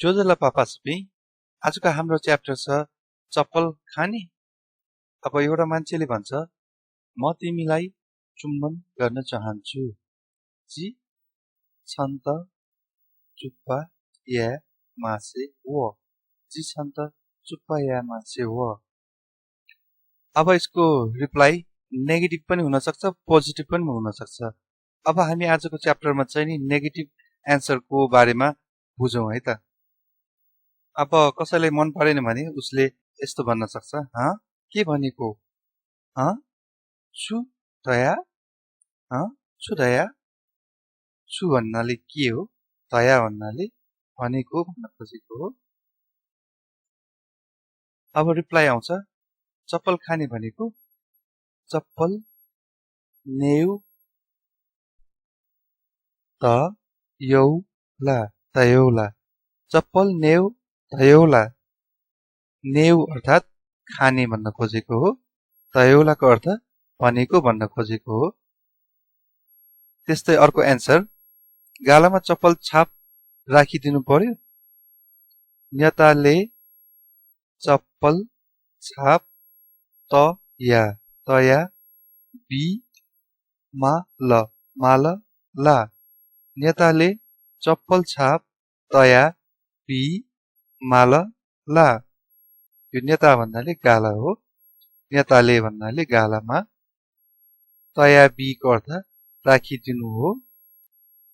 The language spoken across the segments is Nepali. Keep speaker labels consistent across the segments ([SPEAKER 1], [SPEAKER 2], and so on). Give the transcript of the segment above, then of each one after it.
[SPEAKER 1] जोजोला पापासपी आजको हाम्रो च्याप्टर छ चप्पल खाने। अब एउटा मान्छेले भन्छ म तिमीलाई चुम्बन गर्न चाहन्छु। जी छन् त चुप्पा या मासे हो। जी छन् त चुप्पा या मासे हो। अब यसको रिप्लाई नेगेटिभ पनि हुन सक्छ, पोजिटिभ पनि हुन सक्छ। अब हामी आजको च्याप्टरमा चाहिँ नि नेगेटिभ एन्सरको बारेमा बुझौँ है त। अब कसैलाई मन परेन भने उसले यस्तो भन्न सक्छ, के भनेको? छु दया? छु दया? छु भन्नाले के हो? दया भन्नाले भनेको भन्न खोजेको हो। अब रिप्लाई आउँछ चप्पल खाने भनेको चप्पल नेउ त यौला तयौला। चप्पल नेउ तयौला। नेउ अर्थात् खाने भन्न खोजेको हो, तयौलाको अर्थ भनेको भन्न खोजेको हो। त्यस्तै अर्को एन्सर गालामा चप्पल छाप राखिदिनु पर्यो। नेताले चप्पल छाप तया तया बी माल ला। नेताले चप्पल छाप तया बी माल ला। यो नेता भन्नाले गाला हो, नेताले भन्नाले गालामा, तया बीको अर्थ राखिदिनु हो,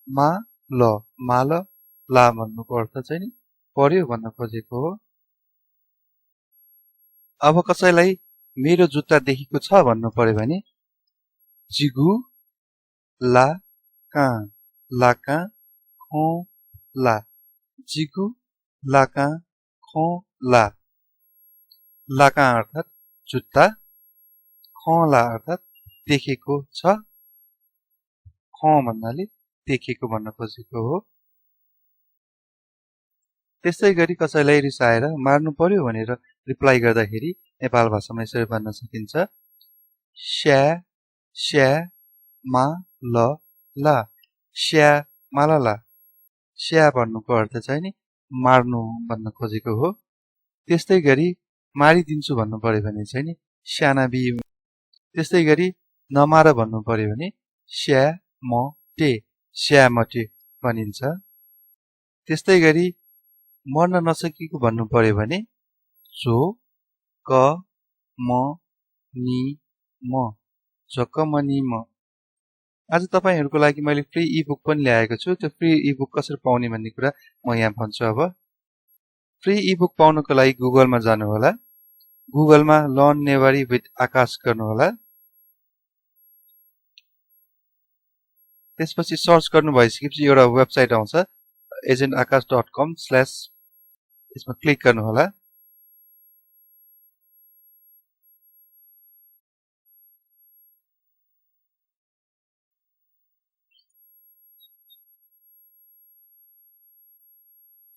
[SPEAKER 1] माल ला भन्नुको अर्थ चाहिँ नि पर्यो भन्न खोजेको हो। अब कसैलाई मेरो जुत्ता देखेको छ भन्नु पर्यो भने जिगु ला खो ला। जिगु लाका खो ला। लाका अर्थात् जुत्ता, खला अर्थात् देखेको छ, ख भन्नाले देखेको भन्न खोजेको हो। त्यस्तै गरी कसैलाई रिसाएर मार्नु पर्यो भनेर रिप्लाई गर्दाखेरि नेपाल भाषामा यसरी भन्न सकिन्छ स्या स्या मा ला। स्या माला। स्या भन्नुको अर्थ चाहिँ नि मार्नु भन्न खोजेको हो। त्यस्तै गरी मारिदिन्छु भन्नु पर्यो भने चाहिँ नि स्याना बी। त्यस्तै गरी नमार भन्नु पर्यो भने स्या मटे भनिन्छ। त्यस्तै गरी मर्न नसकेको भन्नु पर्यो भने जो क म नि म। आज तपाईहरुको लागि मैले फ्री इबुक पनि ल्याएको छु। त्यो फ्री इबुक कसरी पाउने भन्ने कुरा म यहाँ भन्छु। अब फ्री इबुक पाउनको लागि गुगलमा जानु होला। गुगलमा लर्न नेवारी विथ आकाश गर्नु होला। त्यसपछि सर्च गर्नु भइसकेपछि एउटा वेबसाइट आउँछ agentaakash.com/ यसमा क्लिक गर्नु होला।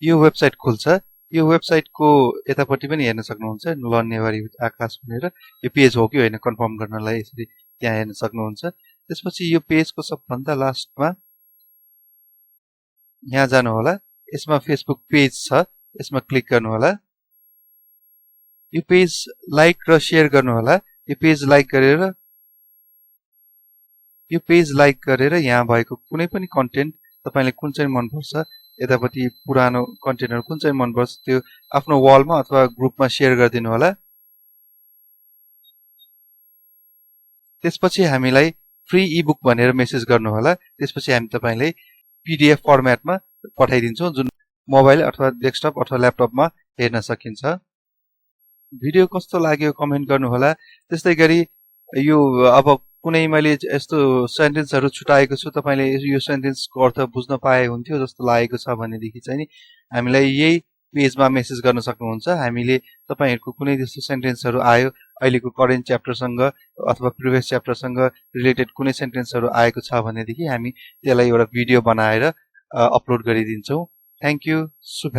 [SPEAKER 1] यो वेबसाइट खुल्छ। यो वेबसाइटको यतापट्टि पनि हेर्न सक्नुहुन्छ लर्न नेवारी विथ आकाश भनेर। यो पेज हो कि होइन कन्फर्म गर्नलाई यसरी त्यहाँ हेर्न सक्नुहुन्छ। त्यसपछि यो पेजको सबभन्दा लास्टमा यहाँ जानु होला। यसमा फेसबुक पेज छ, यसमा क्लिक गर्नु होला। यो पेज लाइक र शेयर गर्नु होला। यो पेज लाइक गरेर यहाँ भएको कुनै पनि कन्टेन्ट तपाईलाई कुन चाहिँ मन पर्छ, यतापट्टि पुरानो कन्टेन्टहरु कुन चाहिँ मन पर्छ त्यो आफ्नो वालमा अथवा ग्रुपमा शेयर गरिदिनु होला। त्यसपछि हामीलाई फ्री इबुक भनेर मेसेज गर्नु होला। त्यसपछि हामी तपाईलाई पीडीएफ फर्मेटमा पठाइदिन्छौँ, जुन मोबाइल अथवा डेस्कटप अथवा ल्यापटपमा हेर्न सकिन्छ। भिडियो कस्तो लाग्यो कमेन्ट गर्नु होला। त्यस्तै गरी यो अब कुनै मैले यस्तो सेन्टेन्सहरु छुटाएको छु, तपाईले यो सेन्टेन्सको अर्थ बुझ्न पाए हुन्थ्यो जस्तो लागेको छ भनेदेखि चाहिँ नि हामीलाई यही पेजमा मेसेज गर्न सक्नुहुन्छ। हामीले तपाईहरुको कुनै जस्तो सेन्टेन्सहरु आयो, अहिलेको करेन्ट च्याप्टरसँग अथवा प्रिभियस च्याप्टरसँग रिलेटेड कुनै सेन्टेन्सहरु आएको छ भनेदेखि हामी त्यसलाई एउटा भिडियो बनाएर अपलोड गरिदिन्छौँ। Thank you. शुभ